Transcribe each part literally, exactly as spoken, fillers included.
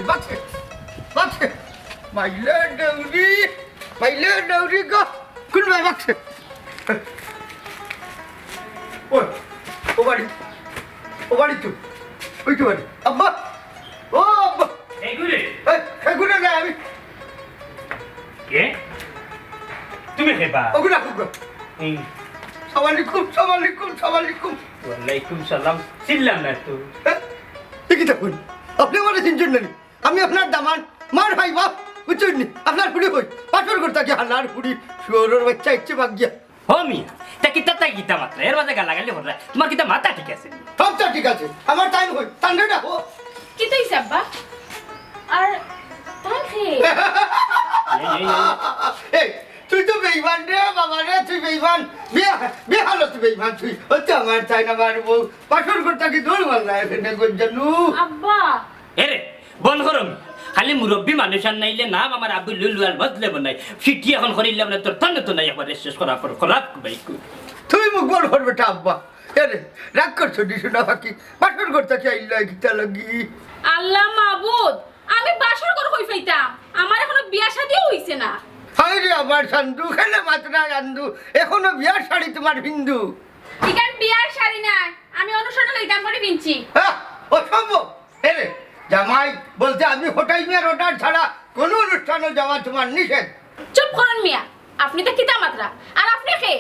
বাক্সে, বাক্সে। মাইলে ডৌরি, মাইলে ডৌরি গো। কোন ভাই বাক্সে? ওই, ও বাড়ি, ও বাড়ি তো, ওই তো বাড়ি। আব্বা, ও আব্বা। এগুরে? এই, এগুরে না আমি। কে? তুমি কে বা? ওগুরে রাখো গো। হুম। সালাম আলাইকুম, সালাম আলাইকুম, সালাম আলাইকুম। ওয়ালাইকুম সালাম। চিনলাম না তো। হ্যাঁ? এ কি তখন? আপনি আমারে চিনছেন না নি? আমি আপনার দামান, মার ভাই বাপ, বুঝছেন নি? আপনার ফুড়ি কই? পাথর করতা কি হালার ফুড়ি, শুয়োরের বাচ্চা ইচ্ছে বাগিয়া। ও মিয়া, তা কিতা তাই কিতা মাতরা? এর মাঝে গালাগালি কররা। তোমার কিতা মাথা ঠিক আছে নি? সব তো ঠিক আছে। আমার টাইম হই, তান্ডে ডাকো। কিতা অইছে আব্বা? আর তাই খে? এই, এই, এই। এই, তুই তো বেইমান রে, বাবা রে, তুই বেইমান। বিয়া, বিয়া হলো তুই বেইমান, তুই। হচ্ছে আমার চাই না, আমার বউ। পাথর করতা কি দৌড় মারলা এখানে, গজ্জানু? আব্বা। এরে, বন্ধ করো মি। খালি মুরব্বি মানুষ আর নাইলে নাম আমার আবু লুলু আর মজলে বানাই। ফিটি এখন করিলাম না, তোর তন্ন তো নাই, একবারে শেষ করা পর খরাপ বাইকু। তুই মুখ বন্ধ করবে টা আব্বা। এরে, রাগ করছো নি সোনা পাখি? পাথর করতা কি আইল্লা কিতা লাগি? আল্লাহ মাবুদ, আমি বাসর ঘর কই পাইতাম? আমার এখনো বিয়া শাদিও হইছে না। হায় রে আমার সান্দু, খেলে মাত্রা রান্দু, এখনো বিয়ার শাড়ি তোমার হিন্দু। ইখান বিয়ার শাড়ি নায়, আমি অনুষ্ঠানে লইতাম করে পিনছি। হ্যাঁ, অসম্ভব। এরে, জামাই বলতে আমি হটাই মিয়ার অর্ডার ছাড়া কোনো অনুষ্ঠানে যাওয়া তোমার নিষেধ। চুপ করুন মিয়া, আপনি তো কিতা মাতরা। আর আপনি কে?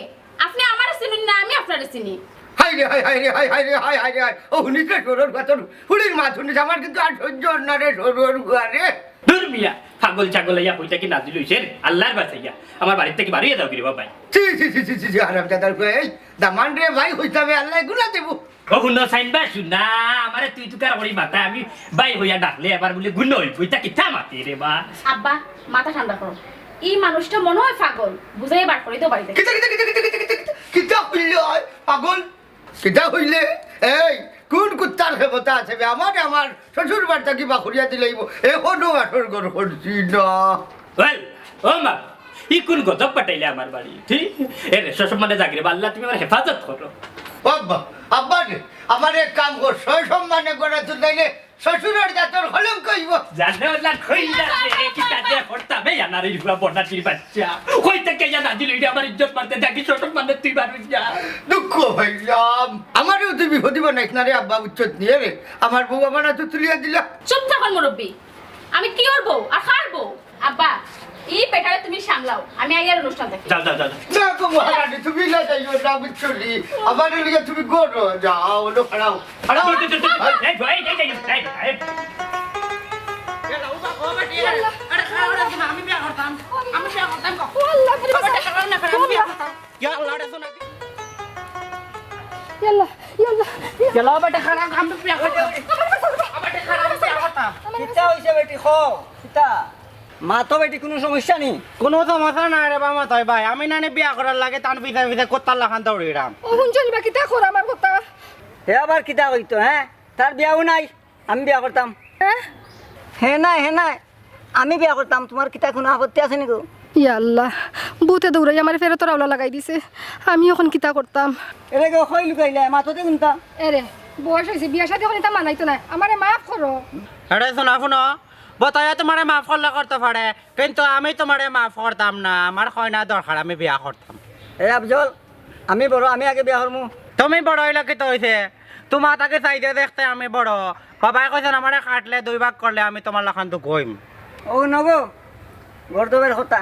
আপনি আমারে চিনুন না, আমি আপনারে চিনি। হায় রে, হায়, হায় রে, হায়, হায় রে, হায়, হায় রে, হায়। ও হুনিস রে, সরর বাতর, হুড়ির মাত হুনিস, আমার কিন্তু আর সহ্য অর না রে, সরর গুয়া রে। দূর মিয়া, পাগল ছাগল ইয়া কইতা কি নাজিল হইছে রে? আল্লাহর বাসাইয়া, আমার বাড়ির থেকে বাড়িয়ে দাও কি রে বাবাই। ছি, ছি, ছি, ছি, ছি, ছি, হারামজাদার ফুয়া, এই দামান রে ভাই হইতাবে, আল্লাহ গুনা দেবো। ও হুনো সাইন বা শুনা, আমারে তুই তুকার করি মাতা, আমি ভাই হইয়া ডাকলে এবার বলে গুণ হইব, এটা কিতা মাতে রে বা? আব্বা, মাথা ঠান্ডা করো। এই মানুষটা মনে হয় পাগল, বুঝাই বার করে দেও বাড়িতে। কিতা, কিতা, কিতা, কিতা, কিতা, কিতা, কিতা, কিতা হইলে হয় পাগল? কিতা হইলে? এই, কোন কুত্তার ক্ষমতা আছে বে? আমারে আমার শ্বশুর বাড়িতে কি বাখুরিয়া দিলাইব? এখনো বাসর ঘর করছি না। ওয়েল, ও মা, ই কোন গজব পাঠাইলে আমার বাড়ি? ঠিক? এ রে, সসম্মানে জাগরে বা আল্লাহ, তুমি আমার হেফাজত করো। ও আব্বা, আব্বা রে, আমার এক কাম কর, সসম্মানে গড়ে তুললে শ্বশুরের জাতর কলঙ্ক হইব। জানে ওলা কইলা রে, কি কাজে করতাম এই আনারির ফুয়া বনাটির বাচ্চা। কই থেকে ইয়া নাজিল হইরে আমার ইজ্জত মারতে দেখি শ্বশুর মানে তুই বারুই যা। দুঃখ হইলাম। আমারেও তুই বিপদি বানাইস না রে আব্বা, বুঝছত নি রে? আমার বউ আমার হাতে তুলিয়া দিলা। চুপ থাকো মুরব্বি। আমি কি ওর বউ? আর কার বউ? আব্বা, এই বেটারে তুমি সামলাও, আমি আইয়ার অনুষ্ঠান থাকি। যাও, যাও, যাও, যাও। না গো মহারানী, তুমি না যাইও না, বুঝছো নি? আমার লিগে তুমি গড়ো, যাও, ওলো খাড়াও, খাড়াও। এই, এই, এই, এই, এই, এই। ইয়াল্লা, ইয়াল্লা, ইয়াল্লা। ইয়াল্লা, ইয়াল্লা। গেল বেটা খারাপ, আমি বিয়া করতাম। বেটা খারাপ, আমি বিয়া করতাম। কিতা হইছে বেটি, কও, কিতা? মা তো বেটি, কোনো সমস্যা নি? কোনো সমস্যা নাই রে বা মাতই ভাই, আমি নানি বিয়া করার লাগি তান পিছে পিছে কুত্তার লাখান দৌড়িরাম। ও হুনছো নি বা, কিতা কর আমার কথা? হে আবার কিতা কইতো, হ্যাঁ? তার বিয়াও নাই, আমি বিয়া করতাম। হ্যাঁ? হে নাই, হে নাই, আমি বিয়া করতাম। তোমার কিতা কোনো আপত্তি আছে নি গো? ইয়া আল্লাহ, ভূতে দৌড়াই আমারে ফেরতর আওলা লাগাই দিছে। আমি এখন কিতা করতাম? এরে গো, কই লুকাইলা? মাতো দে কুনটা? এরে, বয়স হইছে, বিয়া শাদী এখন ইতা মানাইতো নায়। আমারে মাফ করো। এরে শোনা, শুনো, বতায়া তোমারে মাফ করলে করতে পারে, কিন্তু আমি তোমারে মাফ করতাম না। আমার কইনা দরকার, আমি বিয়া করতাম। এ আফজল, আমি বড়, আমি আগে বিয়া করমু। তুমি বড় হইলে কিতা হইছে? তোমার তাকে চাইতে দেখতে আমি বড়। বাবায় কইছেন আমারে কাটলে দুই ভাগ করলে আমি তোমার লাখান দুঃখ হইম। ও নগো, গর্দবের কথা।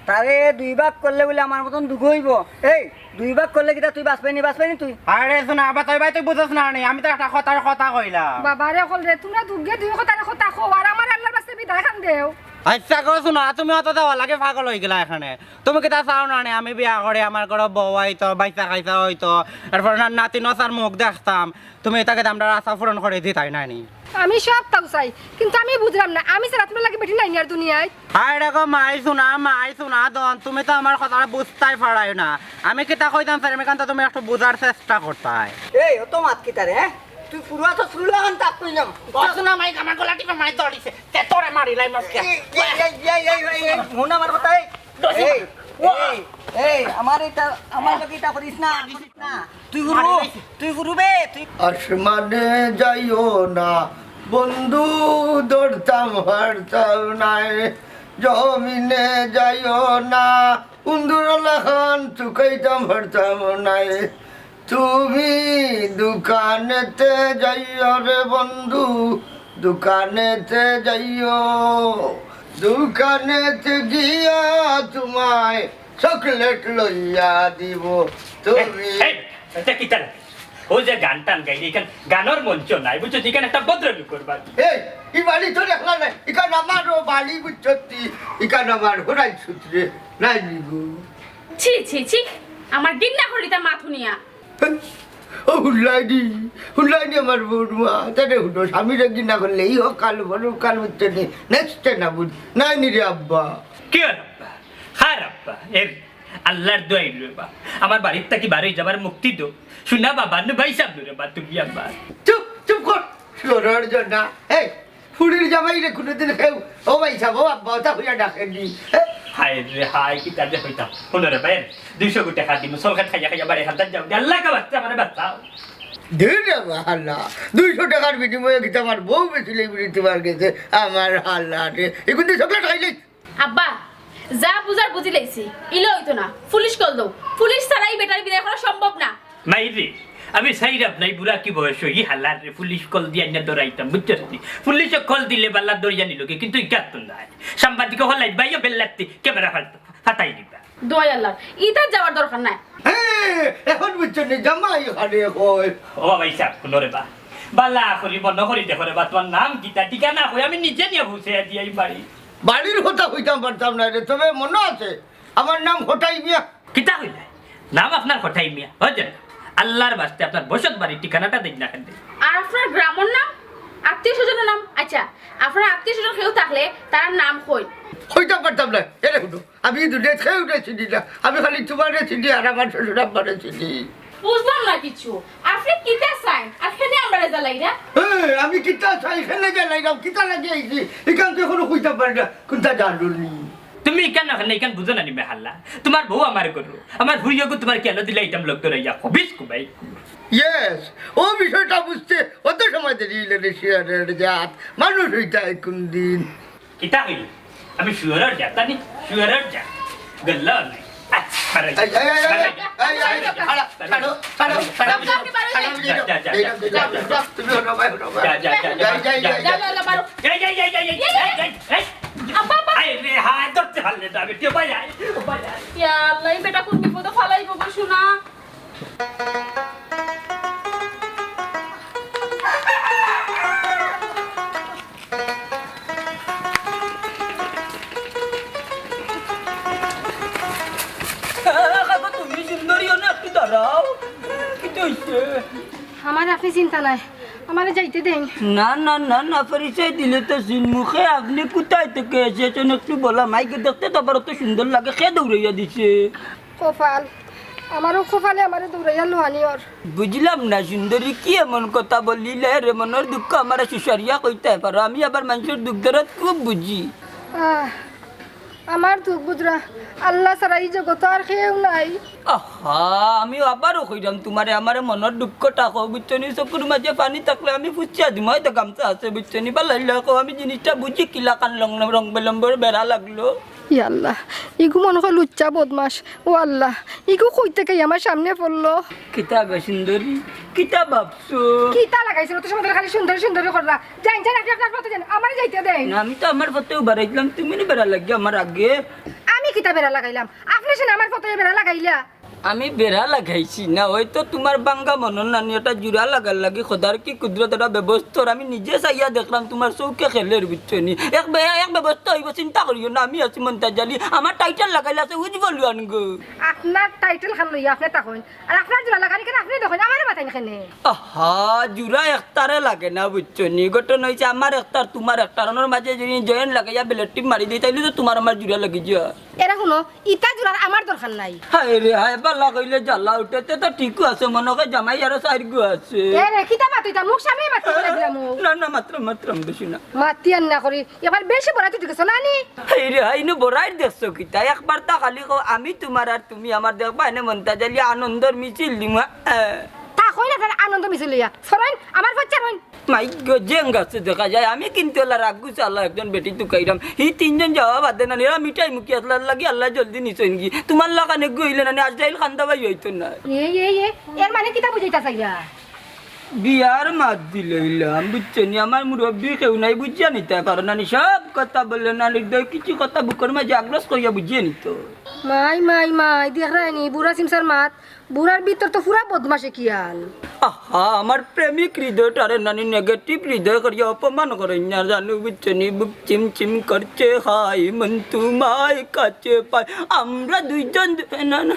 তারে দুই ভাগ করলে বলে আমার মতন দুঃখ হইব। এই, দুই ভাগ করলে কিতা তুই বাঁচবে নি, বাঁচবে নি তুই? আরে শোনা, আবার তুই ভাই তুই বুঝছ না নি, আমি তো একটা কথার কথা কইলাম। বাবা রে, কল রে, তোমরা দুগে দুই কথার কথা কও, আর আমার আল্লাহর বাস্তে বিদায় খান দেও। আচ্ছা গো শোনা, তুমি অত দেওয়া লাগে পাগল হয়ে গেলা এখানে। তুমি কিতা চাও না নি, আমি বিয়া করে আমার ঘরে বউ আইতো, বাইচ্চা কাইচ্চা হইতো, এরপর না-, নাতি নসার মুখ দেখতাম। তুমি এটাকে আমরা আশা পূরণ করে দিতাই না নি? আমি সব তাও চাই, কিন্তু আমি বুঝলাম না, আমি ছাড়া আপনার লাগে বেটি নাই নি আর দুনিয়ায়। আরে দেখো, মাই শোনা, মাই শোনা, দন, তুমি তো আমার কথাটা বুঝতাই পারায় না। আমি কিতা কইতাম স্যার, আমি কান্তা তুমি একটু বুঝার চেষ্টা করতাই। এই, অত মাত কিতা রে, হ্যাঁ? তুই পুরুয়া তো শুরু লাগান তাক কইলাম। বস না, মাইক আমার গলা টিপে মারি ধরিছে। তে তোরে মারি লাই মাছ কে? এই, এই, এই, এই, এই, এই, এই, হুন আমার কথা, এই। দোষী এই, মা। এই, এই, আমার এটা, আমার লগে এটা করিস না, করিস না। তুই হুরু, তুই হুরু বে, তুই। আসমানে যাইও না, বন্ধু, ধরতাম পারতাম নায়, জমিনে যাইও না, উন্দুর লাখান চুকাইতাম পারতাম নায়। তুমি দোকানেতে যাইও রে বন্ধু, দোকানেতে যাইও, দোকানেতে গিয়া তোমায় চকলেট লইয়া দিব। তুমি এই, এই, এটা কিতা লাগে? ও যে গান টান গাইলে, এখান গানর মঞ্চ নাই, বুঝছো? এখান একটা ভদ্রলোকর বাড়ি। এই, ই বাড়ি তো দেখলা না, এখান আমারও বাড়ি, বুঝছো তুই? এখান আমার হরাই সূত্রে নাই নিব। ছি, ছি, ছি, আমার ঘিন্না করিতা মাত হুনিয়া। ও হুল্লাইনি, হুল্লাইনি আমার বউর মা, তারে হুনো, স্বামীরে ঘিন্না করলে ই অকাল, পরকাল, বুঝছো নি? নেক্সটে না বুঝ, নাই নি রে আব্বা। কি আর আব্বা? খার আব্বা, এর আল্লাহর দোয়াই রে বা। আমার বাড়ির থাকি বার অই যাবার মুক্তি দো। শুনা বাবা, নু ভাই সাহেব রে বা, তুমি আব্বা। চুপ, চুপ কর। শুয়োরর জনা। এই, ফুড়ির জামাইরে কোনোদিন কেউ, "ও ভাই সাহেব, ও আব্বা", ওটা হইয়া ডাকেনি। হ্যাঁ? হায় রে হায়, কিতা যে হইতাম। হুনো রে ভাই, দুইশো গুটি টাকা দিমু, সলখাত খাইয়া খাইয়া বাড়ি খান্তাত যাও। আল্লাহ কা বাচ্চা, আমারে বাঁচাও। দে রে বাবা, আল্লাহ। দুইশো টাকার বিনিময়ে কিতা আমার বউ বেশি লেগুলি তোমার গেছে? আমার আল্লাহ রে। এখন তুই চকলেট খাইলে আব্বা, যা বুঝার বুঝি লাইছি, ইলা অইতো না। পুলিশ কল দেও, পুলিশ ছাড়া ই বেটারে বিদায় করা সম্ভব না। মাইরে, আমি চাইরাম না ই বুড়া কি বয়স অই, ই হালারে পুলিশ কল দিয়া আনিয়া ধরাইতাম, বুঝছস নি? পুলিশে কল দিলে বালা ধরিয়া নিলো গি, কিন্তু ইকার তো নায়। সাংবাদিক অকল আইবা, ইয়া বেল্লাত্তি ক্যামেরা ফাট-, ফাটাই দিবা। দোয়াই আল্লাহর, ইতার যাওয়ার দরকার নাই। হ্যাঁ, এখন বুঝছো নি, জামাই হারে কয়। ও ভাই সাহেব, হুনো রে বা। বালা করি মনো করি দেখো রে বা, তোমার নাম কিতা, ঠিকানা কই, আমি নিজে নিয়া পৌঁছাইয়া দিয়াই বাড়ি। বাড়ির কথা কইতাম পারতাম না রে, তবে মনো আছে, আমার নাম কটাই মিয়া। কিতা কইলে? নাম আপনার কটাই মিয়া? অয় যে, আল্লাহর বাস্তে আপনার বসত বাড়ির ঠিকানাটা দেইন না কেনে? আর আপনার গ্রামর নাম? আত্মীয় স্বজনর নাম? আচ্ছা, আপনার আত্মীয় স্বজন কেউ থাকলে তার নাম কইন। কইতাম পারতাম না। এরে হুনো, আমি দুনিয়াত কেউরে চিনি না। আমি খালি তোমারে চিনি আর আমার শ্বশুর আব্বারে চিনি। বুঝলাম না কিছু। আপনি কিতা চাইন? আর কেনে আমরারে জ্বালাইরা? এ, আমি কিতা চাই, কেনে জ্বালাইরাম, কিতা লাগি আইছি? ইখান তো এখনো কইতাম পারি না, কুনটা জানো নি? তুমি ইখান না, ইখান বুঝো না নি বেহাল্লা। তোমার বউ আমার ঘরো, আমার ফুড়িগু তোমার খেয়ালো দিলাইতাম লগ ধরাইয়া, খবিস কুবাই। ইয়েস, ও বিষয়টা বুঝতে অত সময় দেরি অইলো রে শুয়োরর জাত। মানুষ অইতায় কুনদিন। কিতা কইলে? আমি শুয়োরর জাত, জানি? শুয়োরর জাত। গল্লা নাই। আচ্ছা, বারো। এই, এই, এই, এই, এই, এই, এই, ছাড়ো, ছাড়ো, ছাড়ো, ছাড়ো, ছাড়ো, যা, যা, যা, এই, যা, এই, যা, যা, যা। তুমি হটো, ভাই, হটো, ভাই। যা, যা, যা, যা, যাই, যাই, যা, যাই, যা। যাই, যাই, যাই, বারো। এই, এই, এই, এই, এই, এই, এই, এই, এই। আব্বা, আব্বা। আরে, হায়, ধরতে পারলে না, বেটি, ও ভাই, আয়, ও ভাই, আয়। ইয়া আল্লাহ, ই বেটা কুন বিপদো ফালাইবো গো, শুনা। আহ, কাকু, তুমি সুন্দরী অনো, একটু দাঁড়াও। কিতা অইছে? আমার আপনি চিন্তা নাই, আমারে যাইতে দেন। না, না, না, না, পরিচয় দিলে তো চিনমু। আপনি কোথায় থেকে এসেছেন একটু বলা। মাইকে দেখতে তো আবার অত সুন্দর লাগে, কে দৌড়াইয়া দিছে? কপাল, আমারও কপালে আমারে দৌড়াইয়া লওয়ানি অর। বুঝলাম না সুন্দরী, কি এমন কথা বলিলে রে? মনর দুঃখ আমারে সুসারিয়া কইতায় পারো, আমি আবার মানষর দুঃখ দরদ খুব বুঝি। আহ, আমার দুঃখ বুঝরা আল্লাহ ছাড়া ই জগতো আর কেউ নাই। আহা, আমি আবারও কইরাম তোমারে, আমারে মনর দুঃখটা কও, বুঝছো নি? চকুর মাঝে পানি থাকলে আমি ফুছিয়া দিমু, অউ তো গামছা আছে, বুঝছো নি? বালাইলা কও, আমি জিনিসটা বুঝি কিলাখান লং-, রং বেলম্বর বেড়া লাগলো। ইয়া আল্লাহ, ইগু মনো কয় লুচ্চা বদমাশ। ও আল্লাহ, ইগু কই থাকি আমার সামনে পড়লো। কিতা গো সুন্দরী, কিতা ভাবছো? কিতা লাগাইছো? অত সময় ধরি খালি সুন্দরী সুন্দরী কররা। যাইন, যাইন, আপনি আপনার পথে যাইন, আমারে যাইতে দেন। না, আমি তো আমার পথে উবা রইলাম, তুমি নি বেড়া লাগিয়া আমার আগে। আমি কিতা বেড়া লাগাইলাম? আপনি শুনে আমার পথে বেড়া লাগাইলা। আমি বেড়া লাগাইছি না, অইতো তোমার বাঙ্গা মনর নানি, ওটা জুড়া লাগার লাগি খোদার কি কুদরত, ওটা ব্যবস্থা, আমি নিজে চাইয়া দেখলাম তোমার চউখে খেলের, বুঝছো নি? এক বে-, এক ব্যবস্থা অইবো, চিন্তা করিও না, আমি আছি মন্তাজ আলী, আমার টাইটেল লাগাইলে আছে উজ্জ্বল ওয়ান গো। আপনার টাইটেল খান লইয়া আপনি তা কইন, আর আপনার জুড়া লাগানি কেনে আপনি দেখইন, আমারে মাতাইন কেনে? আহা, জুড়া একটারে লাগে না, বুঝছো নি? ঘটনা অইছে আমার একটার, তোমার একটার, ওনর মাঝে যদি জয়েন্ট লাগাইয়া ব্লেড টিপ মারি দেই, তাইলে তো তোমার আমার জুড়া লাগি যায়। এরে হুনো, ইতা জুড়ার আমার দরকার নাই। হায় রে হায়, বালা কইলে জ্বালা উঠে। তে তো ঠিকও আছে, মনো কয় জামাই আরো চাইরগু আছে। এরে, কিতা মাতো ইতা? মুখ সামনে মাতো বলে দিলাম ও। না, না, মাতরাম, মাতরাম, বেশি না। মাতিয়ার না করি, এবার বেশি বড়াই তো ঢুকেছো না নি? হায় রে হায়, ইনো বড়াইর দেখছো কিতা? একবার তা খালি কও, আমি তোমার আর তুমি আমার, দেখবা এনে মন্তাজ আলী আনন্দর মিছিল দিমু, আ। তা কই না, তাহলে আনন্দ মিছিল লইয়া। সরইন, আমার ফচ্চার হইন। মাই গো, জেং গাছে দেখা যায়। আমি কিন্তু আল্লাহ রাগ গুছে আল্লাহ একজন বেটি তুকাইরাম। হি তিনজন যাওয়া বাদে না, এরা মিঠাই মুখী আসলার লাগি আল্লাহ জলদি নিছইন গি। তোমার লাখান এগু হইলে না, আজ যাইল খান্দা বাই হইতো না। এই, এই, এই, এর মানে কিতা বুঝাইতা চাইরা? বিয়ার মাত দিলে হইলাম, বুঝছো নি? আমার মুরব্বি কেউ নাই, বুঝিয়া নিতা পারো না নি। সব কথা বললে না, নির্দয় কিছু কথা বুকর মাঝে আগ্রস করিয়া বুঝিয়া নিত। মাই, মাই, মাই, দেখরায় নি, বুড়া সিমসার মাত। বুড়ার ভিতর তো পুরা বদমাশে খিয়াল। আহা, আমার প্রেমিক হৃদয়টারে নানি নেগেটিভ হৃদয় করিয়া অপমান করইন না জানো, বুঝছো নি? বুক চিম চিম করছে, হায় মন তোমায় কাছে পায়। আমরা দুইজন দু-, না, না।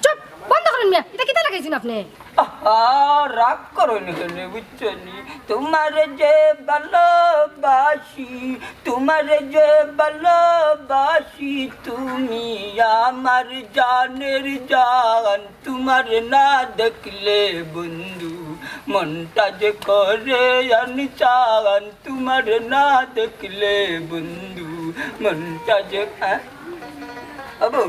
চুপ, বন্ধ করইন মিয়া, ইতা কিতা লাগাইছইন আপনে? আহা, রাগ করইন কেনে, বুঝছো নি? তোমারে যে ভালোবাসি, তোমারে যে ভালোবাসি, তুমি আমার জানের জান। তোমারে না দেখলে বন্ধু, মনটা যে করে আনচান। তোমারে না দেখলে বন্ধু, মনটা যে, হ্যাঁ? বাবু,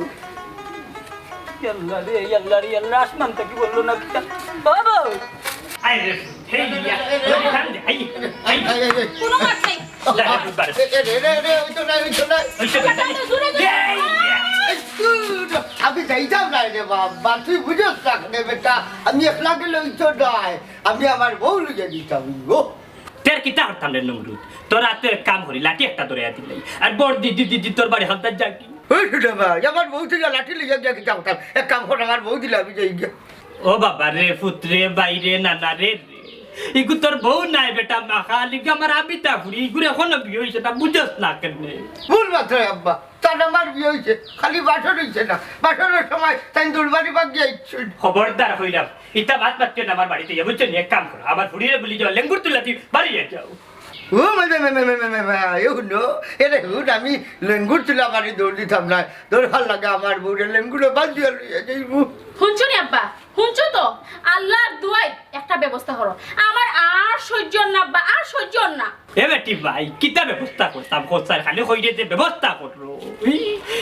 ইয়াল্লা রে, ইয়াল্লা রে, ইয়াল্লা, আসমান থাকি বললো না কিতা? বাবু! আয় রে, হেই, ইয়া, ওই কান দে, আই, আই। কোনো মাত নাই। যা, একবার। এ, এ, রে, রে, রে, ওই তো নাই, ওই তো নাই। ওই তো নাই। এই, ইয়া। এই, তুই তো, আমি যাইতাম না রে বাবা, তুই বুঝোস না রে বেটা, আমি একলা গেলে ওই তো নাই, আমি আমার বউ লইয়া দিতাম গো। তের কিতা করতাম রে নমরুদ, তোর আতে এক কাম করি, লাঠি একটা ধরে দিলাই, আর বড় দি, দি, দি, দি, তোর বাড়ি হালতার যা কি? ওই রে বাবা, আমার বউ তুই লাঠি লইয়া গিয়া কিতা করতাম, এক কাম কর, আমার বউ দিলে আমি যাই গিয়া। ও বাবা রে, পুত রে, ভাই রে, নানা রে, রে। ইগু তোর বউ নায় বেটা, মাখা আলিগা আমার আবিতা ফুরি, ইগুর এখনো বিয়া হইছে না, বুঝস না কেনে? ভুল মাত্র আব্বা, তার আমার বিয়া হইছে, খালি বাসর হইছে না, বাসরের সময় তাই দুলবাড়ি বাগ গিয়া ইচ্ছুন। খবরদার হইলাম, ইতা বাত মাতিও না আমার বাড়িতে, ইয়া বুঝছো নি? এক কাম করো, আমার ফুরিরে বলি যাও, লেঙ্গুর তুলা দি বাড়ি যাও। ও মা, মা, মা, এ হুনো, এরে হুন, আমি লেঙ্গুর তুলা বাড়ি দৌড় দিতাম না, দরকার লাগে আমার বউরে লেঙ্গুরে বান্ধিয়া লইয়া যাইমু। হুনছো নি আব্বা? হুনছো তো? আল্লাহর দুয়াই একটা ব্যবস্থা করো। আমার আর সহ্য অর না আব্বা, আর সহ্য অর না। এ বেটি ভাই, কিতা ব্যবস্থা করতাম? খোঁচার খালি কইরে যে ব্যবস্থা করো। ই,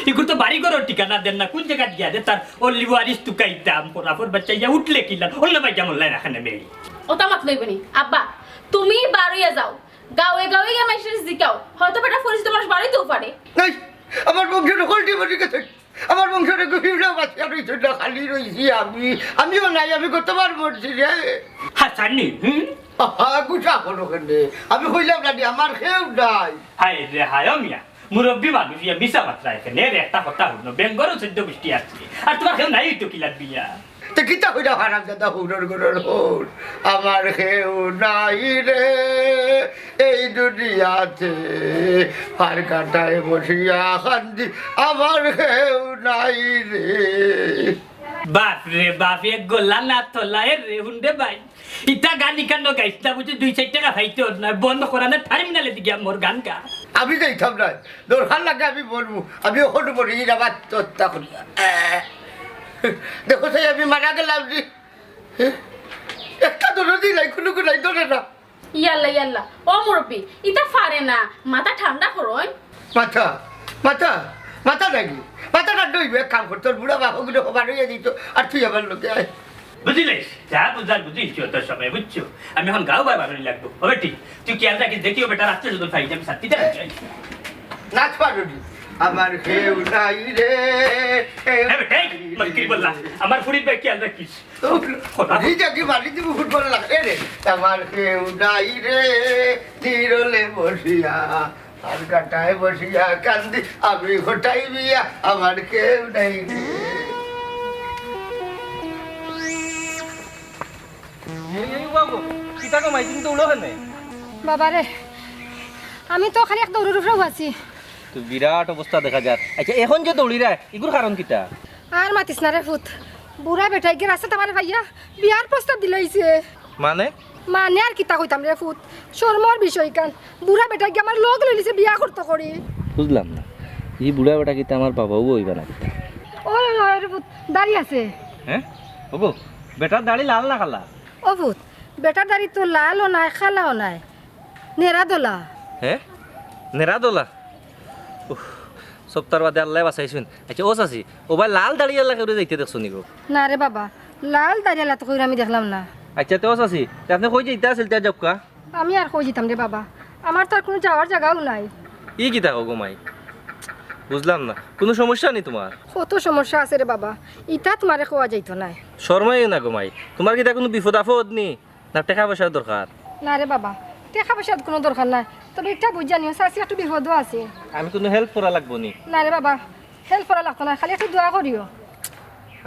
ইগুর তো বাড়ি ঘরর ঠিকানা দের না, কোন জাগাত গিয়া দে তার অলি ওয়ারিস তুকাইতাম, খরাফর বাচ্চা ইয়া উঠলে কিলা, অন্য ভাই যেমন লাই রাখা নেবে। ওটা মাত লইব নি। আব্বা, তুমি বারইয়া যাও, গাঁওয়ে গাঁওয়ে গিয়া মাইনষরে জিকাও, হয়তো বেটা পরিচিত মানুষ বারইতেও পারে। নাই, আমার বংশর হকলটি মরি গেছে। আমার বংশর কেউ বাঁচিয়া রইছে না, খালি রইছি আমি। আমিও নাই, আমি কতবার মরছি রে। হাসানি, হুম? আহা, গুসা করো কেনে? আমি কইলাম না নি, আমার কেউ নাই। হায় রে হায়, ও মিয়া, মুরব্বি মানুষ ইয়া মিছা মাতরা এখানে। এর একটা কথা হুনো, বেঙ্গরও চোদ্দ গুষ্টি আছে। আর তোমার কেউ নাই তো কিলার বিয়া। তে কিতা কইরা হারাম দাদা হৌরর গরর হৌর? আমার কেউ নাই রে এই দুনিয়াতে, পার কাটায় বসিয়া কান্দি, আমার কেউ নাই রে। বাপ রে বাপ, এক গলা না তোলা, এ রে হুন্ডে ভাই। ইতা গান ইখান গাইস না, বুঝি দুই চাইর টেকা পাইতে অর না, বন্ধ করা না, টার্মিনালে দি গিয়া মোর গান গা। আমি যাইতাম না, দরকার লাগে আমি মরমু, আমি অখন মরি, ইরা বাদ হত্যা করিয়া। দেখো চাই আমি মারা গেলাম রে। একটা দরদি নাই, কোনো নাই, ধরে না। ইয়াল্লা, ইয়াল্লা, ও মুরব্বি, ইতা পারে না, মাথা ঠান্ডা করইন। মাথা, মাথা, মাথা নাই নি? মাথা ঠান্ডা অইবো, এক কাম কর, তোর বুড়া বাপ অগুরে হবার অইয়া দিত, আর তুই আমার লগে আয়। বুঝিলে? যা বুঝার বুঝিস তোর সময়, বুঝছো? আমি অখন গাঁও বার বারই লাগবো। ও বেটি, তুই খেয়াল রাখিস, দেখিও বেটা, রাত্রে যদি পাই, আমি সাথে যাই। নাচ পারো নি? আমার কেউ নাই রে। এ বেটা, এই, মক্কির বললা, আমার ফুরির ভাই খেয়াল রাখিস। এই যাকে বাড়ি দিব ফুটবল লাগে রে। আমার কেউ নাই রে, নিরলে বসিয়া, আর কাটায় বসিয়া কান্দি, আমি হটাই বিয়া, আমার কেউ নাই রে। এই, এই বাবু, কিতা গো মাই, তুমি দৌড়ো কেনে? বাবা রে, আমি তো খালি এক দৌড়র উপরেউ আছি। তো বিরাট অবস্থা দেখা যার। আচ্ছা, অখন যে দৌড়িরা, ইগুর কারণ কিতা? আর মাতিস না রে ফুত, বুড়া বেটাইগে রাস্তাত আমারে পাইয়া বিয়ার প্রস্তাব দিলাইছে। মানে? মানে আর কিতা কইতাম রে ফুত, শরমর বিষয় কান। বুড়া বেটাইগে আমার লগ লইলিছে বিয়া করতো করি। বুঝলাম না, ই বুড়া বেটা কিতা আমার বাবাও অইবা না কিতা? ওই, ওই, ওই রে ফুত, দাড়ি আছে। হ্যাঁ? ওগো, বেটার দাড়ি লাল না কালা? ও ফুত, বেটার দাড়ি তো লালও নাই, কালাও নাই। নেরা দলা। হে? নেরা দলা? উফ, সপ্তাহর বাদে আল্লায় বাঁচাইছইন। আচ্ছা, ও চাচি, ও ভাই লাল দাড়িআলা কেউরে যাইতে দেখছো নি গো? না রে বাবা, লাল দাড়িআলা তো কেউরে আমি দেখলাম না। আচ্ছা, তে ও চাচি, তে আপনে কই যাইতা আছিল, তে যাউক্কা। আমি আর কই যাইতাম রে বাবা, আমার তো আর কুনু যাওয়ার জাগাও নাই। ই কিতা কও গো মাই? বুঝলাম না, কুনু সমস্যা নি তুমার? কত সমস্যা আছে রে বাবা, ইতা তুমারে কওয়া যাইতো নায়। শরমাইও না গো মাই, তুমার কিতা কুনু বিপদ আপদ নি? না টেকা পয়সার দরকার? না রে বাবা, টেকা পয়সার কুনু দরকার নাই, তবে ইটা বুঝিয়া নিও, চাচির একটু বিপদও আছে। আমি কুনু help করা লাগবো নি? না রে বাবা, help করা লাগতো না, খালি একটু দোয়া করিও।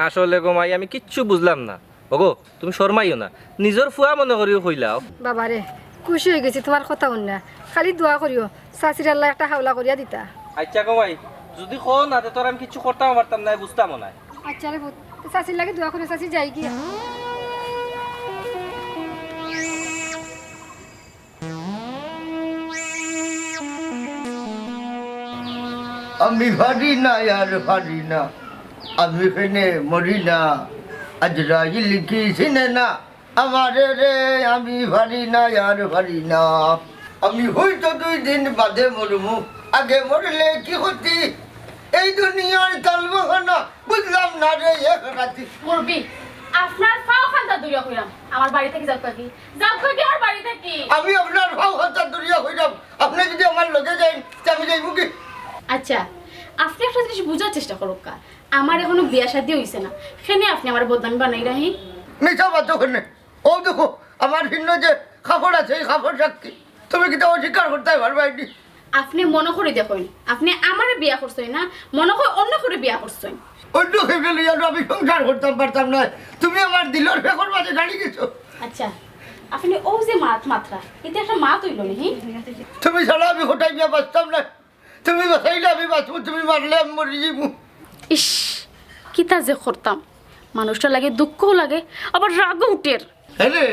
আসলে গো মাই, আমি কিচ্ছু বুঝলাম না। ওগো, তুমি শরমাইও না, নিজর ফুয়া মনে করিও কইলাও। বাবা রে, খুশি অইগেছি তুমার কথা হুনিয়া। খালি দোয়া করিও, চাচির আল্লায় একটা হাওলা করিয়া দিতা। আচ্ছা গো মাই, যুদি কও না, তে তো আর আমি কিচ্ছু করতাম পারতাম নায়, বুঝতামও নায়। আচ্ছা রে পুত, তে চাচির লাগি দোয়া করিও, চাচি যাই গিয়া। আমি পারি না, আর পারি না, আমি কেনে মরি না, আজরাইল কি চিনে না, আমারে রে, আমি পারি না, আর পারি না, আমি হয়তো দুই দিন বাদে মরমু, আগে মরলে কি ক্ষতি, এই দুনিয়ার কালবাহানা বুঝলাম না রে এক রাতি। মুরব্বি, আপনার পাও খান্তা ধরিয়া কইরাম, আমার বাড়ি থাকি যাউক্কা গি, যাউক্কা গি আমার বাড়ি থাকি। আমি আপনার পাও খান্তা ধরিয়া কইরাম, আপনে যুদি আমার লগে যাইন, তে আমি যাইমু গি। আচ্ছা, আপনে একটা জিনিস বুঝার চেষ্টা করউক্কা, আমার এখনো বিয়া শাদী অইছে না, কেনে আপনে আমারে বদনামি বানাইরা হি? মিছা মাতো কেনে? ও দেখো, আমার ভিন্ন যে কাপড় আছে, এই কাপড় সাক্ষী। তুমি কিতা অস্বীকার করতায় পারবায় নি? আপনে মনো করি দেখইন, আপনে আমারে বিয়া করছইন না, মনো কয় অন্য কেউরে বিয়া করছইন। অন্য কেউরে লইয়া তো আমি সংসার করতাম পারতাম নায়। তুমি আমার দিলর ফেকর মাঝে গাড়ি গেছো। আচ্ছা, আপনে অউ যে মাত মাতরা, ইতা একটা মাত অইলো নি, হি? তুমি ছাড়া আমি খটাই বিয়া বাঁচতাম নায়। তুমি বাঁচাইলে আমি বাঁচমু, তুমি মারলে আমি মরি যাইমু। ইস, কিতা যে করতাম, মানুষটার লাগি দুঃখও লাগে, আবার রাগও উঠের। আরে,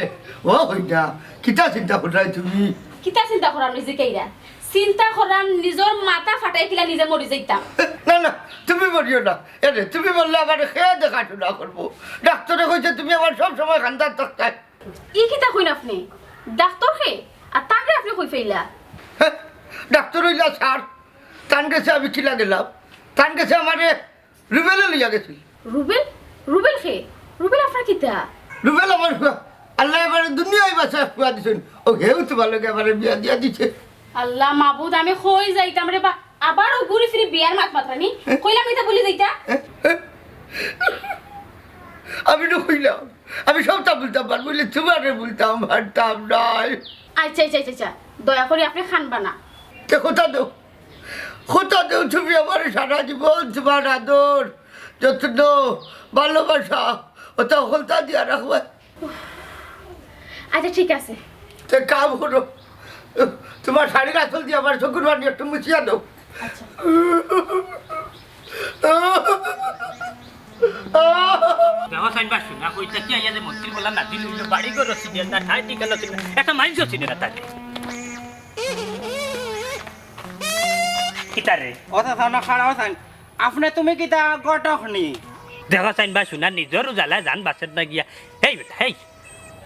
ও হইনা, কিতা চিন্তা কররায় তুমি? কিতা চিন্তা করাম নিজে কেইরা? চিন্তা করাম নিজর মাথা ফাটাই কিলা নিজে মরি যাইতাম। না, না, তুমি মরিও না। আরে, তুমি মরলে আমারে কে দেখাশুনা করবো? ডাক্তরে কইছে তুমি আমার সব সময় কান্দাত থাকতায়। ই কিতা কইন আপনে? ডাক্তর কে? আর তানরে আপনে কই পাইলা? হ্যাঁ, ডাক্তর অইলা স্যার। তান গেছে আমি কিলা গেলাম? তান গেছে আমারে রুবেলে লইয়া গেছিল। রুবেল? রুবেল কে? রুবেল আপনার কিতা? রুবেল আমার ফুয়া। আল্লায় আমারে দুনিয়ায় বাঁচাইয়া ফুয়া দিছইন। অউ হেউ তুমার লগে আমারে বিয়া দিয়া দিছে। আল্লাহ মাবুদ, আমি কই যাইতাম রে বা, আবার অউ ঘুরি ফিরি বিয়ার মাত মাতরা নি? কইলাম ইতা ভুলি যাইতা। আমি তো কইলাম, আমি সবটা ভুলতাম পারমু, অইলে তুমারে ভুলতাম পারতাম নায়। আচ্ছা, আচ্ছা, আচ্ছা, আচ্ছা, দয়া করি আপনে কানবা না। তে কথা দেও, কথা দেও তুমি আমারে সারা জীবন তুমার আদর, যত্ন, ভালোবাসা, অতা হকলতা দিয়া রাখবায়। আচ্ছা, ঠিক আছে। তে কাম করো, তুমার শাড়ির আঁচল দিয়া আমার চকুর পানি একটু মুছিয়া দেও। আচ্ছা। দেখো চাইন বা, শুনা কইতা কি আইয়া যে মন্ত্রী বলা নাতি লইল, বাড়ি ঘর চিনে না, ঠাই ঠিকানা চিনে না, একটা মানুষও চিনে না তারে। কিতা রে? ও চাচা, না খাড়াও চাইন। আপনে তুমি কিতা ঘটক নি? দেখো চাইন বা, শুনা নিজর জ্বালায় জান বাঁচের না গিয়া। হেই বেটা, হেই,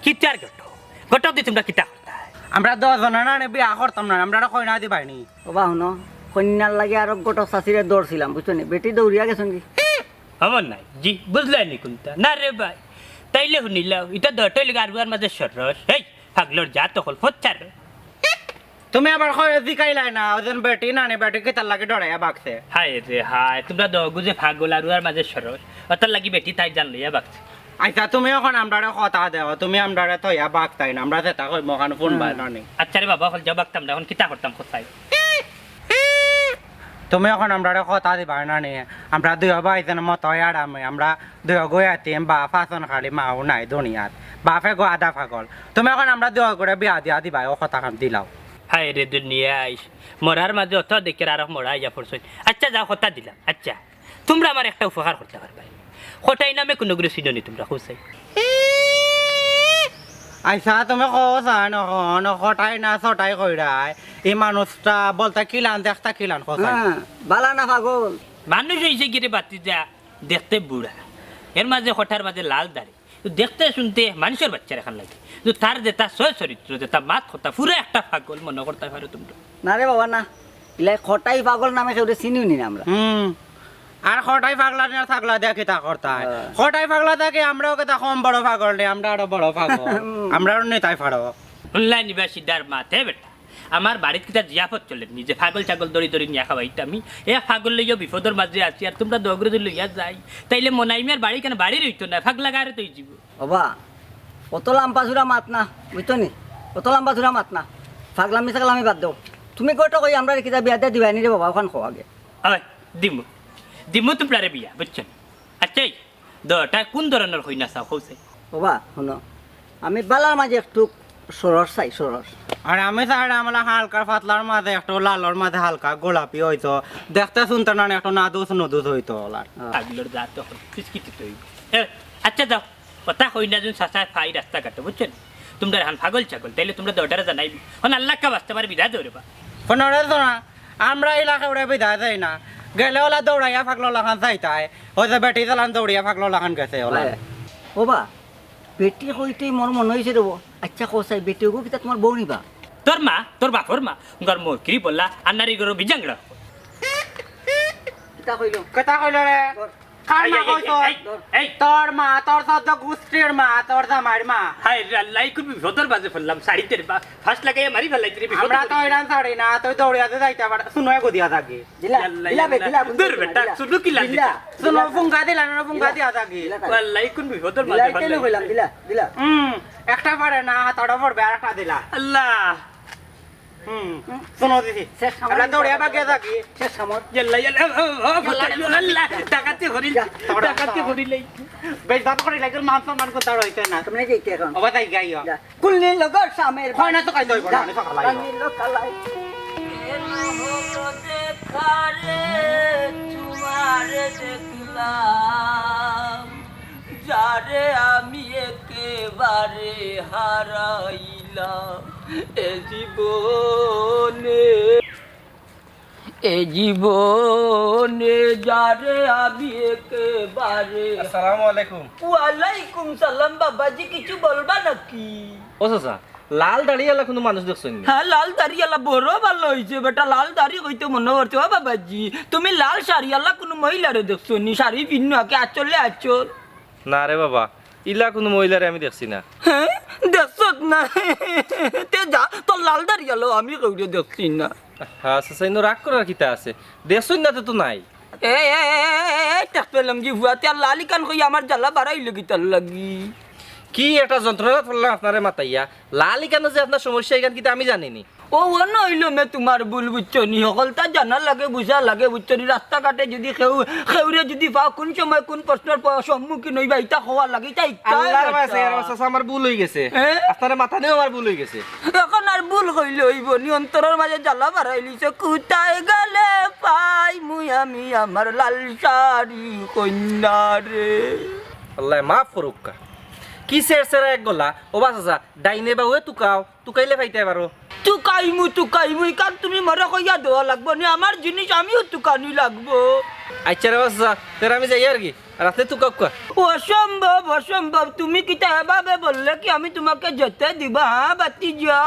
কিতার ঘটক? ঘটক দি তুমরা কিতা করতায়? আমরা দশ জনে না নে বিয়া করতাম না, আমরারে কইনা দিবায় নি। ও বা হুনো, কইন্যার লাগি আরক ঘটক চাচিরে ধরছিলাম, বুঝছো নি? বেটি দৌড়িয়া গেছইন গি। খবর নাই, জি, বুঝলায় নি কুনটা? না রে ভাই, তাইলে হুনিলাও, ইতা দরটাই লাগি আরুয়ার মাঝে সরস। হেই, পাগলর জাত অকল, ফচ্চার। তুমি আবার কই জিকাইলায় না, অউ যেন বেটি না নি, বেটি কিতার লাগি ডরাইয়া বাগছে? হায় রে হায়, তুমরা দগুজে পাগল আরুয়ার মাঝে সরস, অতার লাগি বেটি তাইর জান লইয়া বাগছে। আচ্ছা, তুমি অখন আমরারে কথা দেও, তুমি আমরারে থইয়া বাগতায় না, আমরা যেতা কইমু অখান হুনবায় না নি? আচ্ছা রে বাবা, অকল যাও বাগতাম না, অখন কিতা করতাম কোথায়? তুমি অখন আমরারে কথা দিবায় না নি? আমরা দুইও ভাইজান মতো আরামে, আমরা দুইও গো এতিম, বাপ আছইন খালি, মাও নাই দুনিয়াত, বাপে গো আধা পাগল। তুমি অখন আমরা দুইও গরে বিয়া দিয়া দিবায়, অউ কথাখান দিলাও। হায় রে দুনিয়ায়, মরার মাঝে অত দেখিয়ার আরক মরা আইয়া পড়ছইন। আচ্ছা যাও, কথা দিলাম। আচ্ছা, তুমরা আমার একটা উপকার করতায় পারবায়। কটাই নামে কুনুগুরে চিনো নি তুমরা, কও চাই? আইচ্ছা, তুমি কও চাইন অখন, কটাই না ছটাই কইরায়। ই মানুষটা বলতে কিলান, দেখতা কিলান, কও চাইন। হ্যাঁ, বালা না পাগল? মানুষ অইছে গিরে বাতিজা, দেখতে বুড়া, এর মাঝে কটার মাঝে লাল দাড়ি, তো দেখতে শুনতে মানুষর বাচ্চার লাখান লাগে। তো তার যেতা ছয় চরিত্র, যেতা মাত কথা, পুরা একটা পাগল মনো করতায় পারো তুমরা। না রে বাবা, না। ইলা কটাই পাগল নামে কেউরে চিনিও নি না আমরা। হুম, আর কটাই পাগলা নিয়া থাকলা দেখি তা করতায়। হ্যাঁ। কটাই পাগলা থাকি আমরাও কিতা কম বড় পাগল নি, আমরা আরো বড় পাগল। আমরাও নিতাই পারো। হুনলায় নি বা সিদ্ধার মাতে বেটা। আমার বাড়িত কিতা জিয়াফত চলের নি যে পাগল ছাগল দড়ি দড়ি নিয়া খাওয়াইতাম আমি। এ পাগল লইয়া বিপদর মাঝে আছি, আর তুমরা দগরে যদি লইয়া যাই, তাইলে মনাই মিয়ার বাড়ি কেনে বাড়ি রইতো না, পাগলা গারে তৈ যিবো। ওবা, অত লাম্বা চুড়া মাত না, বুঝছো নি? অত লাম্বা চুড়া মাত না। পাগলামি ছাগলামি বাদ দেও। তুমি কইতো কই আমরারে কিতা বিয়া দিয়া দিবায় নি রে বাবা, অখান কও আগে। অয়, দিমু। দিমু তুমরারে বিয়া, বুঝছো নি? আচ্ছা, এই, দ-, তা কুন ধরনর কইনা চাও, কও চাই? ওবা, হুনো, আমি বালার মাঝে একটু সরস চাই, সরস। আর আমি চাই আমলা হালকা পাতলার মাঝে একটু লালর মাঝে হালকা গোলাপি অইতো, দেখতে শুনতে না একটু নাদুস নুদুস অইতো অলার। হ্যাঁ। পাগলর জাত অখন ফিসকিতি তৈ। এ, আচ্ছা যাও, কথা কই না যেন চাচায় পাই রাস্তাঘাটে, বুঝছো নি? তুমরা হান পাগল ছাগল, তাইলে তুমরা দরজারে জানাইবি। হন আল্লাহ কা বাস্তে আমার বিদায় দেও রে বা। ফোনরে শোনা, আমরা ইলা কেউরে বিদায় দেই না। গেলে অলা দৌড়াইয়া পাগল লাখান চাইতায়। ওই যে বেটি চালান দৌড়িয়া পাগল লাখান গেছে অলা। ওবা, বেটি কইতেই মোর মনো অইছে রে বা। আচ্ছা, কও চাই, বেটি ওগো কিতা তুমার বউ নি বা? তোর মা, তোর বাপর মা, ঘর মোর কিরি বললা, আর নারী গরু বিজাংড়া। কিতা কইলো? কিতা কইলো রে? তোর কার মা এই, এই, কইছো? এই, এই, এই। তোর মা, তোর সদ্য গুষ্টির মা, তোর জামাইর মা। হায় রে আল্লাহ, এই কোন বিপদর মাঝে পড়লাম, শাড়িতে রে বা-, ফাঁস লাগাইয়া মারি ফেলাইতে রে, বিপদর আমরা তো মাঝে। ইরান ছাড়ি না, তুই দৌড়িয়া যাইতে পারে, শুনো গদিয়া থাকি। দিলা, দিলা বে, দিলা, দিলা, শুধু কি লাগবে? দিলা। শুনো, ফুঙ্গা দিলা না, ফুঙ্গা দিয়া থাকি। দিলা। আল্লাহ, এই কোন বিপদর মাঝে দিলা, পড়লাম। কইলাম, দিলা, দিলা। হুম, একটা পারে না, হাত আড়া পড়বে, আর একটা দিলা। আল্লাহ। হুম, হুম। শুনো দিদি। শেষ সময়। আমরা দৌড়িয়া বাগিয়া থাকি। শেষ সময়। ইয়াল্লা, ইয়াল্লা, ও, ও, ইয়াল্লা, ইয়াল্লা, ইয়াল্লা, ডাকাতি করিল, যা, দৌড়া, ডাকাতি দৌড়া। করিল এই। বেশ বাপ করে লাগল, মান সম্মান কথা রইতে না। তুমি যাইতে এখন। ওবা তাই গাইও। যা। কুল্লি লগর সামের হয় না তো কাই দইব না, যা। আমি সকাল আইব। আমি লোকালাই। যারে আমি একেবারে হারাইলাম এ জীবনে, এ জীবনে যারে আমি একেবারে আসসালামু আলাইকুম। ওয়ালাইকুম সালাম বাবাজি, কিছু বলবা নাকি? ও চাচা, লাল দাড়িআলা কুনু মানুষ দেখছইন নি? হ্যাঁ, লাল দাড়িআলা বড় ভালা অইছে বেটা, লাল দাড়ি কইতে মনো করছে। ও বাবাজি, তুমি লাল শাড়িআলা কুনু মহিলারে দেখছো নি? শাড়ি পিন্নো আগে আচলে আচল। না রে বাবা, ইলা কুনু মহিলারে আমি দেখছি না। হ্যাঁ, দেখছত না? তে যা, তোর লাল দাড়িআলা আমি কেউরে দেখছি না। হ্যাঁ, চাচা, ইনো রাগ করার কিতা আছে? দেখছইন না তে তো নাই। এ, এ, এ, এ, এ, এ, টেক পেলাম কি ফুয়া, তে আর লাল ইখান কই আমার জ্বালা বাড়াইলো কিতার লাগি? কি একটা যন্ত্রণাত পড়লাম আপনারে মাতাইয়া। লাল ইখানো যে আপনার সমস্যা, ইখান কিতা আমি জানি নি। ও, ও নইলো মে তুমার ভুল, বুঝছো নি? হকলতা জানা লাগে, বুঝা লাগে, বুঝছো নি? রাস্তাঘাটে যদি কেউ, কেউরে যদি পাও, কুন সময় কুন প্রশ্নর প-, সম্মুখীন অইবা, ইতা কওয়া লাগে, ইতা ইতা আল্লাহর ইতা। বাসে, আর বাসে, আমার ভুল অই গেছে। হ্যাঁ? আপনারে মাতানিও আমার ভুল অই গেছে। এখন আর ভুল কইলে অইবো নি, অন্তরর মাঝে জ্বালা বাড়াইলিছে। কোথায় গেলে পাইমু আমি আমার লাল শাড়ি কইন্যারে? আল্লায় মাফ করুক্কা। কি সেরসেরা এক গলা। ওবা চাচা, ডাইনে বাউয়ে তুকাও, তুকাইলে পাইতায় পারো। তুকাইমু, তুকাইমু, ইখান তুমি মরে কইয়া দেওয়া লাগবো নি, আমার জিনিস আমিও তুকানি লাগবো। আচ্ছা রে বাবা চাচা, তে আমি যাই আর কি, আর আপনে তুকাউক্কা। অসম্ভব, অসম্ভব, তুমি কিতা এভাবে বললে কি আমি তোমাকে যেতে দিবা, হ্যাঁ ভাতিজা?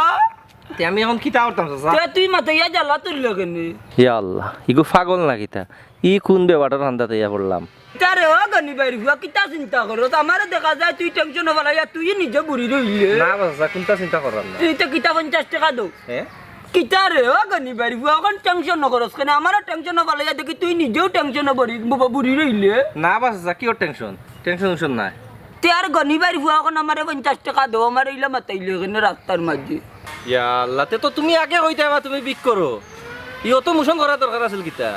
তে আমি এখন কিতা করতাম চাচা? তে তুই মাতাইয়া জ্বালা তুললে কেনে? ইয়া আল্লাহ, ইগু পাগল না কিতা? ই কুন বেবাটর ধান্দাত আইয়া পড়লাম? কিতা রে ও গনি ভাইর ফুয়া, কিতা চিন্তা করস? আমারে দেখা যায় তুই টেনশনো ফালাইয়া তুই নিজে বুড়ি রইলে। না বা চাচা, কুনতা চিন্তা করলাম না। তুই তো কিতা পঞ্চাশ টেকা দেও। হ্যাঁ? কিতা রে ও গনি ভাইর ফুয়া, অখন টেনশন নকরস কেনে? আমারে টেনশনো ফালাইয়া দেখি তুই নিজেও টেনশনো বুড়ি, বু-, বুড়ি রইলে। না বা চাচা, কিওর টেনশন? টেনশন উনশন নাই। তে আর গনি ভাইর ফুয়া, অখন আমারে পঞ্চাশ টেকা দেও, আমারে ইলা মাতাইলে কেনে রাস্তার মাঝে। ইয়া আল্লাহ, তে তো তুমি আগে কইতায় বা তুমি ভিক করো। ই অত মোশন করার দরকার আছিল কিতা?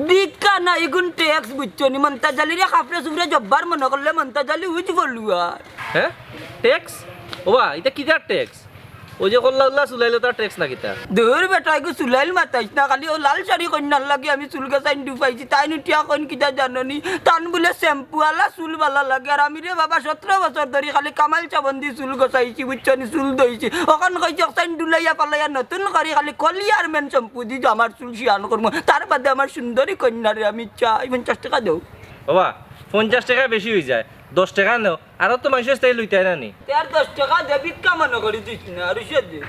ভিক্ষা না, ইগুন ট্যাক্স, বুঝছো নি? মন্তাজ আলীরে কাপড়ে চুপড়ে জব্বার মনো করলে মন্তাজ আলী উজ ফলুয়ার। হ্যাঁ? ট্যাক্স? ওবা, ইটা কিতার ট্যাক্স? ওই যে কল্লা উল্লা চুলাইলো তার ট্যাক্স না কিতা? দূর বেটা, ইগু চুলাইল মাতাইস না, খালি ও লাল শাড়ি কইন্যার লাগি আমি চুল গেছাইন ডুবাইছি, তাইন উঠিয়া কইন কিতা জানো নি? তান বুলে শ্যাম্পু আলা চুল বালা লাগে, আর আমি রে বাবা সতেরো বছর ধরি খালি কামাল সাবন দি চুল গছাইছি, বুঝছো নি, চুল ধইছি। অখন কইছে অকসাইন ডুলাইয়া পালাইয়া নতুন করি খালি কলিয়ার মেন শ্যাম্পু দি আমার চুল শিয়ান করমু। তার বাদে আমার সুন্দরী কইন্যারে আমি চাই, পঞ্চাশ টেকা দেও। ওবা, পঞ্চাশ টেকা বেশি অই যায়, দশ টেকা নেও। আরো তো মানষে তাই লইতায় না নি। তে আর দশ টেকা দে, ভিক্ষা মনো করি দিস না, আর উসে দে,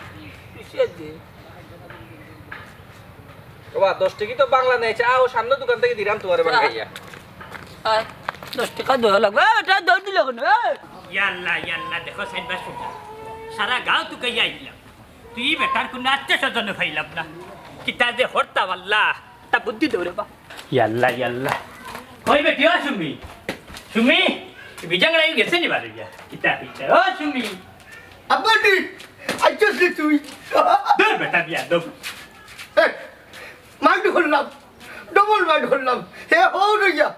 উসে দে। ওবা, দশ টেকা তো বাংলা নেই, চা ও সামনে দোকান থাকি দিরাম তুমারে বাঙ্গাইয়া। আয়, দশ টেকা দেওয়া লাগবো। এ, বেটা, দৌড় দিল কেন? এ! ইয়াল্লা, ইয়াল্লা, দেখো, সাইড বাস সোজা। সারা গাঁও তুকাইয়া আইলাম। তুই বেটার কুনু আত্মীয় স্বজনও পাইলাম না। কিতা যে করতাম আল্লাহ, তা বুদ্ধি দেও রে বা। ইয়াল্লা, ইয়াল্লা। কই বেটি, ও সুমি? সুমি? বিজাংরাই গেছে নি বারইয়া? কিতা, কিতা? ও সুমি? আব্বাটি, আইছস রে তুই? দূর বেটা, বিয়াদব। এ, মাইন্ড করলাম, ডাবল মাইন্ড করলাম। হে, হো রইয়া।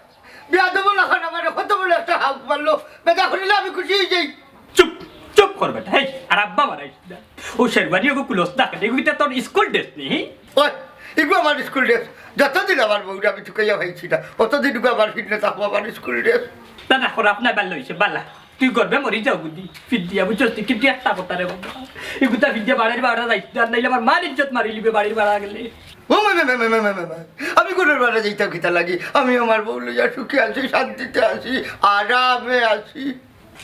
বিয়াদব লাখান আমারে কত বড় একটা হাঁক মারলো। বেটা করিলে আমি খুশি অই যাই। চুপ, চুপ কর বেটা। হেই, আর আব্বা মারাইস না। ও শেরওয়ানি ওগো কুলস না কেনে? এগু কিতা তোর স্কুল ড্রেস নি? ওই, এগু আমার স্কুল ড্রেস। যতদিন আমার বউরে আমি তুকাইয়া পাইছি না, অতদিন এগু আমার ফিটনেস থাকবো আমার স্কুল ড্রেস। না, না, খারাপ না, ভালা অইছে, ভালা। তুই গর্বে মরি যাও বুদ্ধি। ফিট দিয়া বুঝছস তুই, কিন্তু একটা কথা রে বাবা। এগুতা ফিট দিয়া বাড়ির ভাড়া যাইতে আর নাইলে আমার মার ইজ্জত মারিলিবে বাড়ির ভাড়া গেলে। ও মা, মা, মা, মা, মা, মা, মা। আমি ঘরর ভাড়া যাইতাম কিতা লাগি? আমি আমার বউ লইয়া সুখে আছি, শান্তিতে আছি, আরামে আছি।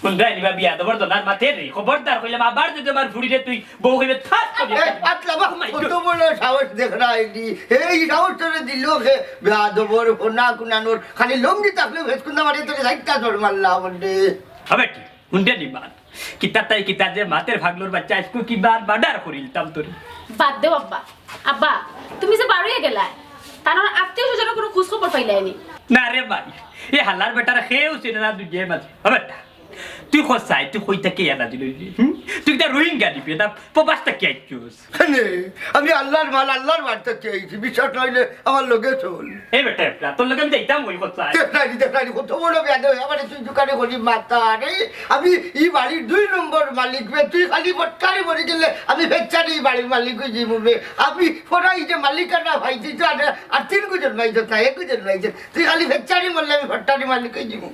হুনরায়নি বা বিয়াদবর দনার মাতে রে, খবরদার কইলাম, আবার যদি আমার ফুড়িরে তুই বউ কইবে, থাস করি এই, আতলা বা, Oh my God। কত বড় সাহস দেখরায়নি। এই সাহস তোরে দিল কে? বিয়াদবর ফোনা কুনানোর, খালি লুঙ্গি থাকলে ভেতকুন্দা মারি তোরে সাইডটা ধর মারলা বললে। হবে কি? হুনরায়নি বা? কিতা তাই কিতা যে মাতের ফাগলর বাচ্চা, আইজকু কিবা মার্ডার করিলতাম তোরে। বাদ দেও আব্বা। আব্বা, তুমি যে বারইয়া গেলায়, তান আত্মীয় স্বজনর কুনু খোঁজ খবর পাইলায়নি? না রে ভাই, এ হালার বেটারে কেউ চিনে না দুনিয়ার মাঝে। ও বেটা, তুই কছাই, তুই কই থাকি আনা দিল? হুম? তুই কিতা রোহিঙ্গা নিবি? এটা প্রবাস থাকি আইছস? কেনে? আমি আল্লার মাল, আল্লার বাড়ি থাকি আইছি। বিশ্বাস না অইলে আমার লগে চল। এই বেটা, বেটা, তোর লগে আমি যাইতাম ওই কথা। দেখরায়নি, দেখরায়নি, কত বড় বেয়াদব, আমারে তুই দোকানে করি মাথা। আরে, আমি ই বাড়ির দুই নম্বর মালিক বে, তুই খালি ফটকারি মরি গেলে আমি ফেচ্চারি বাড়ির মালিক অই যাইমু বে। আমি ফরাই যে মালিকানা পাইছি তো আর, আর তিন গুজন পাইছে না, এক গুজন পাইছে। তুই খালি ফেচ্চারি মরলে আমি ফটকারি মালিক অই যাইমু।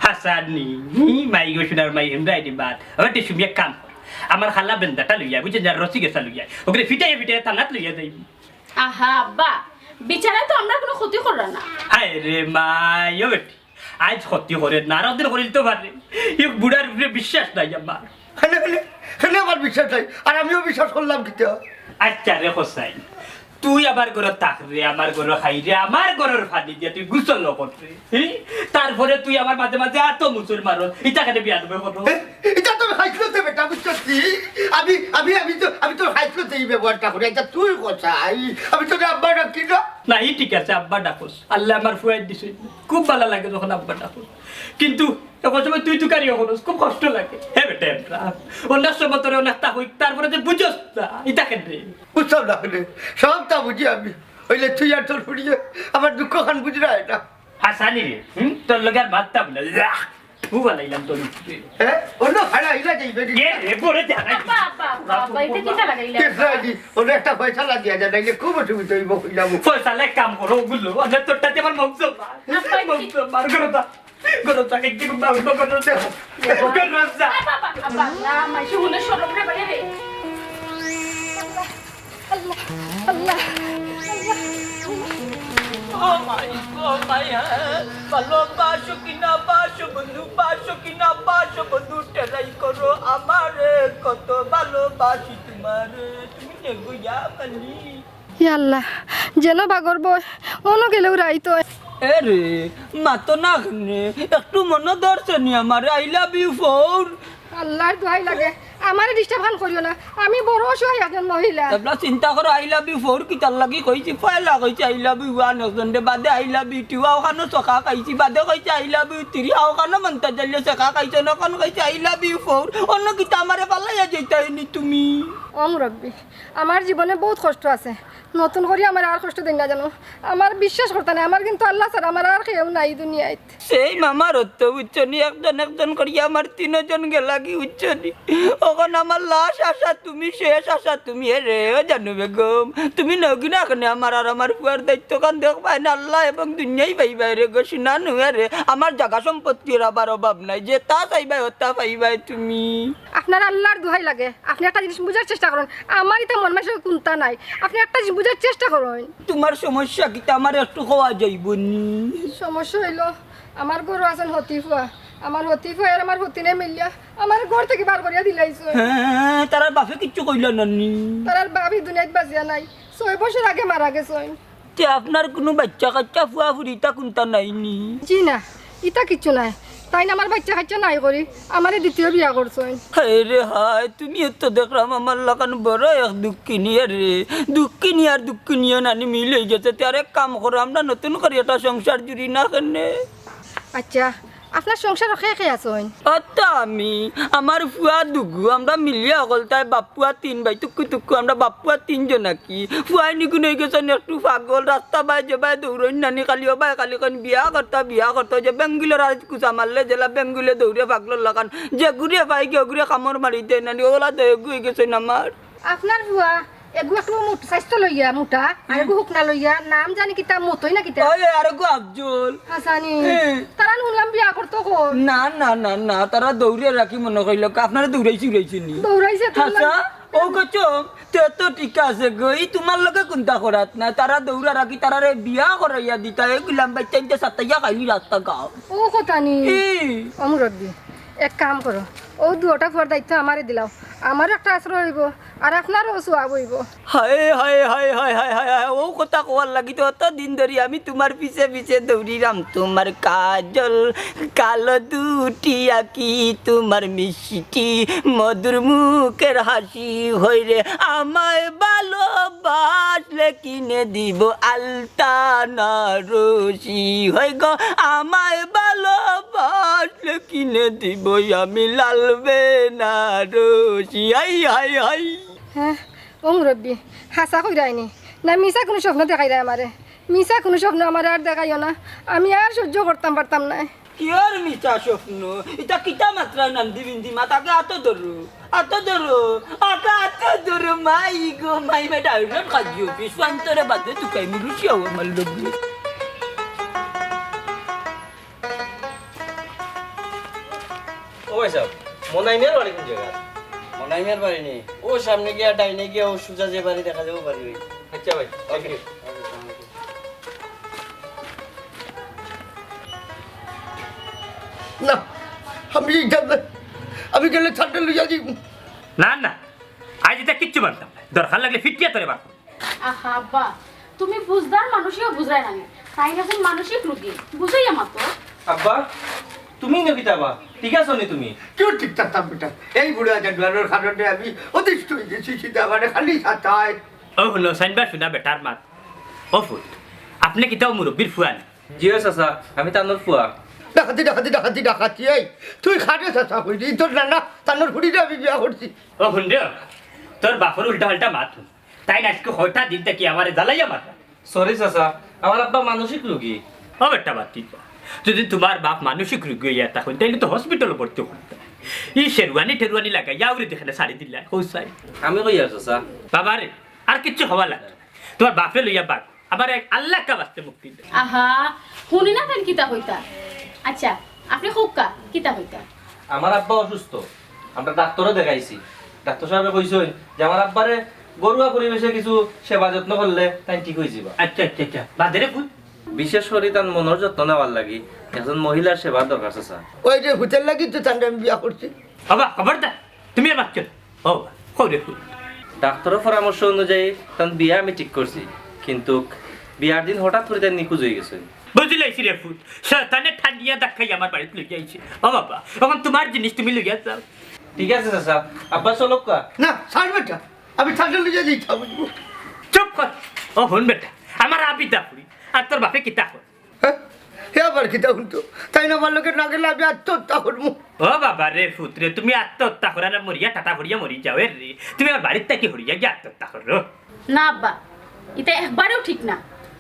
হাসানি, ই মাই গো সোনার মাই, হুনরায়নি বা? আবার তুই সুমি এক কাম কর। আমার খালা বেন্দাটা লইয়া, বুঝছস, যার রসি গেছা লইয়া। ওগুরে ফিটাইয়া ফিটাইয়া থানাত লইয়া যাইবি। আহা, আব্বা, বিচারে তো আমরার কুনু ক্ষতি কররা না। হায় রে মাই, ও বেটি, আইজ ক্ষতি করে না, আর দিন করিল তো পারে। ই বুড়ার উপরে বিশ্বাস নাই আমার। কেনে, কেনে, কেনে আমার বিশ্বাস নাই? আর আমিও বিশ্বাস করলাম কিতা? আচ্ছা রে হোসাইন, তুই আমার ঘরো থাক রে, আমার ঘরো খাই রে, আমার ঘরর পানি দিয়া তুই গোসল কর রে। হি? তারপরে তুই আমার মাঝে মাঝে আতো মুসুর মারস, ইটা কেনে বিয়াদবি করো? এ, ইটা তো আমি খাইছলতে বেটা, বুঝছস নি? আমি, আমি, আমি তো, আমি তো খাইছলতে ই ব্যবহারটা করি। আচ্ছা, তুই কোথায়? আমি তোরে আব্বা ডাকি না? না, ই ঠিক আছে, আব্বা ডাকস। আল্লায় আমার ফুয়াইর দিছে। খুব ভালা লাগে যখন আব্বা ডাকস। কিন্তু অখন সময় তুই তুকারিও করস, খুব কষ্ট লাগে। হে বেটা, এমরা, অনেক সময় তোরে অনেকতা কই, তারপরে যে বুঝস না, ইটা কেনে? বুঝতাম না কেনে? সবতা বুঝি আমি। অইলে তুই আর তোর ফুড়িয়ে আমার দুঃখখান বুঝরায় না। হাসানি রে, হুম? তোর লগে আর মাততাম না। ইয়াহ! ফু ফালাইলাম তোর উপরে। হ্যাঁ? অন্য ভাড়া আইলা যাইবে নি? এ রে, পরে জানাই। আব্বা, আব্বা, আব্বা, আব্বা, ইটা কিতা লাগাইলা? কে জানি? অন্য একটা ফয়সালা দিয়া যা, নাইলে খুব অসুবিধা অইবো, কইলাম। ফয়সালা এক কাম করো, ওগুলো, অন্য তোরটাতে আমার মগজ মার। আব্বা, মগজ মার, করো তা। করো তা, একটু বাবা, করো তা। করো তা। আব্বা, আব্বা, আব্বা, না, মাইশে মনে শরম রে, বাইরে রে। আল্লাহ, আল্লাহ, আল্লাহ। ও মাই, ও মাই, হ্যাঁ। ভালোবাসো কি না বাসো বন্ধু, বাসো কি না বাসো বন্ধু, টেরাই করো আমারে, কত ভালোবাসি তোমারে, তুমি নেগো ইয়া মালি। ইয়া আল্লাহ, যেন বাগর বয়, অনো গেলেও রাইত অয়। এ রে, মাতো না কেনে, একটু মনো ধরছে নি আমারে, I love you four। আল্লার দোহাই লাগে, আমারে ডিস্টার্ব খান করিও না, আমি বড় অসহায় একজন মহিলা। এবলা চিন্তা করো, I love you four কিতার লাগি কইছি, পয়লা কইছি I love you one, একজনরে বাদে I love you two, অখানো চকা খাইছি, বাদে কইছি I love you three, অখানো মন্তা জাইলে চকা খাইছো না, অখন কইছি I love you four, অন্য কিতা আমারে ফালাইয়া যাইতায় নি তুমি? ও মুরব্বি, আমার জীবনে বউত কষ্ট আছে, নতুন করি আমারে আর কষ্ট দেইন না জানো, আমার বিশ্বাস করতা নায়, আমার কিন্তু আল্লা ছাড়া আমার আর কেউ নাই দুনিয়াত। সেই মামার অত্ত বুঝছো নি, একজন একজন করি আমার তিনজন গেলাগি বুঝছো নি। অখন আমার লাশ আশা তুমি, শেষ আশা তুমি, এ রে, ও জানু বেগম, তুমি নগি না কেনে আমার আর আমার ফুয়ার দায়িত্ব খান দেখবায় না, আল্লা এবং দুনিয়াই পাইবায় রে গো, শুনা নুয়া রে, আমার জাগা সম্পত্তির আবার অভাব নাই, যেতা চাইবায় অতা পাইবায় তুমি। আপনার আল্লার দোহাই লাগে, আপনি একটা জিনিস বুঝার চেষ্টা করুন, আমার ইতা মন মানসিক কুন্তা নাই, আপনি একটা জিনিস বুঝার চেষ্টা করুন। তোমার সমস্যা কিতা আমারে একটু কওয়া যাইবো নি? সমস্যা অইলো, আমার ঘরো আছইন হতিফুয়া, আমার হতিফুয়া আর আমার হতিনে মিলিয়া আমারে ঘর থাকি বার করিয়া দিলাইছইন। হ্যাঁ, তারার বাপে কিচ্ছু কইলা না নি? তারার বাপ ই দুনিয়াত বাঁচিয়া নাই, ছয় বছর আগে মারা গেছইন। তে আপনার কুনু বাইচ্চা-কাইচ্চা, ফুয়া-ফুড়ি ইতা কুনতা নাইনি? জি না, ইতা কিচ্ছু নাই। তাইন আমার বাইচ্চা-কাইচ্চা নাই করি আমারে দ্বিতীয় বিয়া করছইন। হায় রে হায়, তুমিও তো দেখরাম আমার লাখান বড় এক দুঃখিনী রে। দুঃখিনী আর দুঃখিনী নানি মিল অইগেছে। তে আর এক কাম করো, আমরা নতুন করি একটা সংসার জুড়ি না কেনে? আচ্ছা, আপনার সংসারো কে কে আছইন? অত আমি, আমার ফুয়া দুগু, আমরা মিলিয়া অকলতায় বাপ-ফুয়া তিন ভাই, তুক্কু তুক্কু, আমরা বাপ-ফুয়া তিনজন আছি। ফুয়াইন ইগুন অইগেছইন একটু পাগল, রাস্তা বায় যেবায় দৌড়ইন নানি, খালি অবায় খালি কইন, "বিয়া করতা, বিয়া করতা।" যে বেঙ্গুলর আর কুচা মারলে যেলা বেঙ্গুলে দৌড়ে পাগলর লাখান, যেগুরে পাইগি অগুরে কামড় মারি দেয় নানি, অলা দয়গু অইগেছইন আমার। আপনার ফুয়া এগু একটু মোট স্বাস্থ্য লইয়া মোটা, আর এগু হুকনা লইয়া, নাম জানি কিতা মতই না কিতা? ওই আরগু আফজল। হাসানি। হ্যাঁ। তারা হুনলাম বিয়া করতো কই? না, না, না, না, তারা দৌড়ে রাখি মনে কইল, আপনারে দৌড়াইছি, উড়াইছি নি? দৌড়াইছে তো হাসা, লাগে। ও কচম, তে তো ঠিক আছে গো, ই তোমার লগে কুনতা করাত না, তারা দৌড়া রাখি, তারারে বিয়া করাইয়া দিতা, এগুলাম বাইচ্চা ইনতে সাতাইয়া খাইলি রাস্তা গাও। ও কথা নি। ই। ও মুরব্বি, এক কাম করো, ও দুটা ফুয়ার দায়িত্ব আমারে দিলাও, আমারও একটা আশ্রয় অইবো, আর আপনারও সওয়াব অইবো। হায়, হায়, হায়, হায়, হায়, হায়, হায়, ও কথা কওয়ার লাগি তো অত দিন ধরি আমি তোমার পিছে পিছে দৌড়িরাম। তোমার কাজল কালো দুটি আঁখি, তোমার মিষ্টি মধুর মুখের হাসি, হইরে আমায় ভালোবাসলে কিনে দিব আলতা না রশি, হই গো আমায় ভালোবাসলে কিনে দিব আমি লাল বেনারসি। Hi, hi, hi. হ্যাঁ, ও মুরব্বি, হাছা কইরায়নি? না মিছা কুনু স্বপ্ন দেখাইরায় আমারে? মিছা কুনু স্বপ্ন আমারে আর দেখাইও না, আমি আর সহ্য করতাম পারতাম নায়। কিয়র মিছা স্বপ্ন? ইতা কিতা মাতরায় নান্দি বিন্দি মাত? আগে আতো ধরো, আতো ধরো, আগে আতো ধরো, মাই গো, মাই মে ডাইলন কাজিও, পিছুয়ান্তরে বাদে তুকাই মুরুসিয়াও আমার লগে। ও ভাই সাহেব, মোনাইমের বাড়ি কোন জায়গা? মোনাইমের বাড়ি নি, ও সামনে গিয়া, ডাইনে গিয়া, ও সুজা যে বাড়ি দেখা যাবো বাড়ি ওই। আচ্ছা ভাই, thank you। না, আমি এই যাব না। আমি গেলে ঠান্ডা লইয়া যাইব। না, না, আজ ইতা কিচ্ছু মানতাম না। দরকার লাগলে ফিটিয়া তোরে বার করব। আহা, আব্বা, তুমি বুঝদার মানুষেও বুঝায় না নি। তাই না, তুমি মানসিক রোগী, বুঝাইয়া মাতো। আব্বা, তুমি না কিতা বা? ঠিক আছো নি তুমি? কেউ ঠিক থাকতাম বেটা। এই বুড়া জানোয়ারের কারণে আমি অতিষ্ঠ হয়ে গেছি, সেটা আমার খালি সাতায়। ও হুনো, সাইনবা শুনা বেটার মাত। ও ফুত, আপনে কিতাও মুরব্বির ফুয়া নি? জি অয় চাচা, আমি তানর ফুয়া। ডাকাতি, ডাকাতি, ডাকাতি, ডাকাতি, এই, তুই খাটে চাচা কইলি, তোর নানা, তানর ফুড়িরে আমি বিয়া করছি। ও হুন রে, তোর বাপর উল্টা পাল্টা মাত হুন। তাইন আজকে হঠাৎ দিন থাকি আমারে জ্বালাইয়া মাররা। Sorry চাচা, আমার আব্বা মানসিক রোগী। ও বেটা বাতি, যদি তোমার বাপ মানসিক রোগী অইয়া থাকইন, তাইলে তো হসপিটালো ভর্তি করতে। ই শেরওয়ানি টেরওয়ানি লাগাইয়া আউরে দেখলে ছাড়ি দিলাই, কও চাই। আমি কই আর চাচা। বাবা রে, আর কিচ্ছু হওয়া লাগে না। তোমার বাপরে লইয়া বাগ। আবার এক আল্লাহ কা বাস্তে মুক্তি দে। আহা, হুনি না তাইন কিতা কইতা। আচ্ছা, আপনে কউক্কা, কিতা কইতা? আমার আব্বা অসুস্থ, আমরা ডাক্তারও দেখাইছি। ডাক্তার সাহেবে কইছইন যে আমার আব্বারে ঘরোয়া পরিবেশে কিছু সেবা যত্ন করলে তাইন ঠিক অইযিবা। আচ্ছা, আচ্ছা, আচ্ছা, বাদে রে ফুত। বিশেষ করি তান মনর যত্ন নেওয়ার লাগি একজন মহিলার সেবার দরকার চাচা। ওই যে ফুতের লাগি তো তানরে আমি বিয়া করছি। বাবা, খবরদার, তুমি আর মাতছো না। ও, কও রে ফুত। ডাক্তারর পরামর্শ অনুযায়ী তান বিয়া আমি ঠিক করছি, কিন্তু বিয়ার দিন হঠাৎ করি তাইন নিখোঁজ অইগেছইন। বুঝিলাইছি রে ফুত, শয়তানে টানিয়া ধাক্কাই আমার বাড়িত লইয়া আইছে। ও বাবা, অখন তোমার জিনিস তুমি লইয়া যাও। ঠিক আছে চাচা, আব্বা চলউক্কা। না, ছাড় বেটা, আমি থাকলে লইয়া যাইতাম। চুপ কর। ও হুন বেটা, আমার আবিদা ফুড়ি, আর তোর বাপে কিতা কর? হ্যাঁ? হে আবার কিতা হুনতো? তাইন আমার লগে না গেলে আমি আত্মহত্যা করমু। ও বাবা রে ফুত রে, তুমি আত্মহত্যা করো না, মরিয়া টাটা পড়িয়া মরি যাও, এর রে। তুমি আমার বাড়িত থাকি হরিয়া গিয়া আত্মহত্যা করো। না আব্বা, ইতা একবারেও ঠিক না।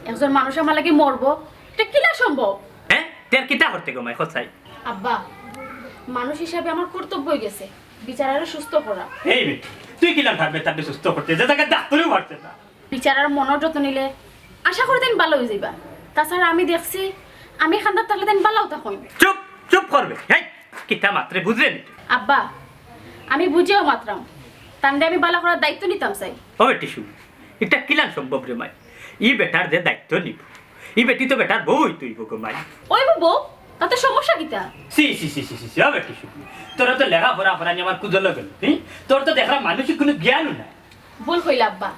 একজন মানুষ আমার লাগি মরবো, ইটা কিলা সম্ভব? হ্যাঁ? তে আর কিতা করতে গো মাই, কও চাই? আব্বা, মানুষ হিসাবে আমার কর্তব্য অইগেছে বিচারারে সুস্থ করা। এই বেটি, তুই কিলা পারবে তারে সুস্থ করতে, যে জাগাত ডাক্তারেও পারছে না? বিচারার মনর যত্ন নিলে আশা করি তাইন ভালা অইযিবা। তাছাড়া আমি দেখছি, আমি কান্দাত থাকলে তাইন ভালাউ থাকইন। চুপ, চুপ করবে। হেই, কিতা মাতরে বুঝরে নি? আব্বা, আমি বুঝিয়াউ মাতরাম, তানরে আমি ভালা করার দায়িত্ব নিতাম চাই। ও বেটি শুন, ইটা কিলান সম্ভব রে মাই? ই বেটার যে দায়িত্ব নিব, ই বেটি তো বেটার বউ অইতো অইবো গো মাই। অইবো বউ? তাতে সমস্যা কিতা? ছি, ছি, ছি, ছি, ছি, ছি, ও বেটি শুন, তোর তো লেখাপড়া করানি আমার কুজল গেল, হুম? তোর তো দেখলাম মানসিক কুনু জ্ঞানও নাই। ভুল কইলা আব্বা,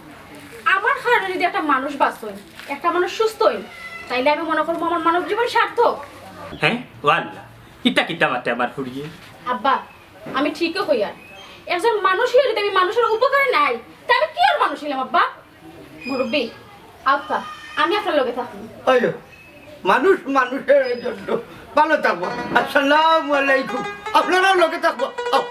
আমার কারণে যদি একটা মানুষ বাঁচইন, একটা মানুষ সুস্থ অইন, তাইলে আমি মনে করবো আমার মানব জীবন সার্থক। হ্যাঁ, ও আল্লাহ, ইতা কিতা মাতে আমার ফুড়িয়ে? আব্বা, আমি ঠিকই কইয়ার, একজন মানুষ অইয়া যদি আমি মানুষের উপকারে নাই, তা আমি কিওর মানুষ অইলাম আব্বা? মুরব্বি, আব্বা, আমি আপনার লগে থাকবো। ওই মানুষ মানুষের জন্য। ভালো থাকবো। আসসালামু আলাইকুম। আপনারাও লগে থাকবো। আও,